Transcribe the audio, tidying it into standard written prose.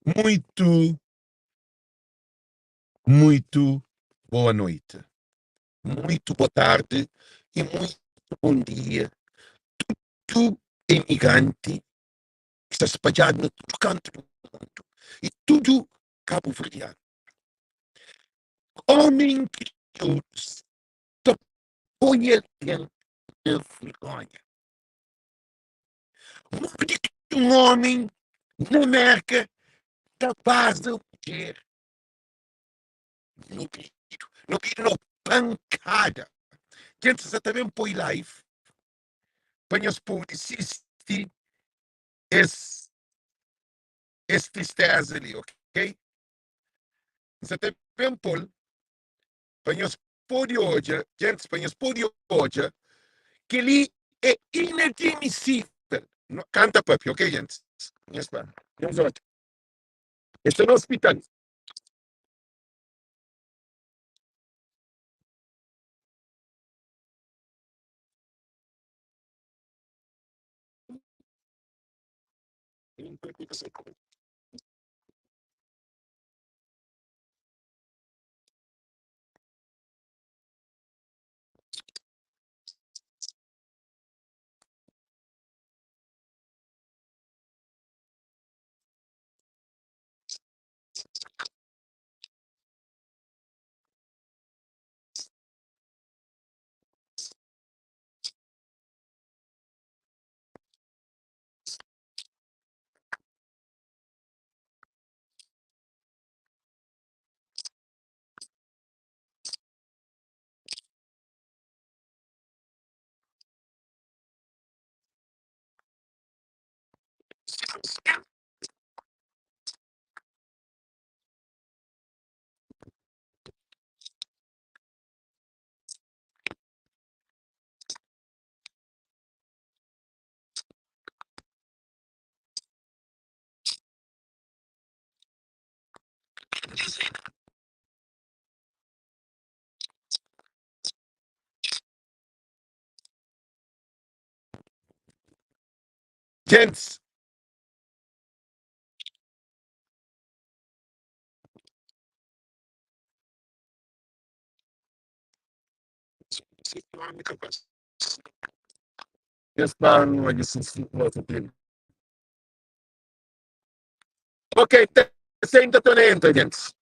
Muitu, muitu boa noite, muitu boa tarde e muitu bom dia tudu emigranti ki sta spadjadu na tudu kantu di mundu e tudu kabuverdianu. Omi kriolus ta poi algen na vergonha. Modi ki un omi na Merka ta baza mudjer no pidu, no pidu no, pankada. Djentis sa ta ben poi live pa nhos pode sisti es es tristeza li, ok? N sa ta ben pol pa nhos pode odja, djentis, pa nhos pode odja kel-li é inadmisível. No, kanta papia, ok, djentis? Nhos pa, nhos odja. Es sta na ospital. Djentis. Ok, ta senta, ta entra, djentis.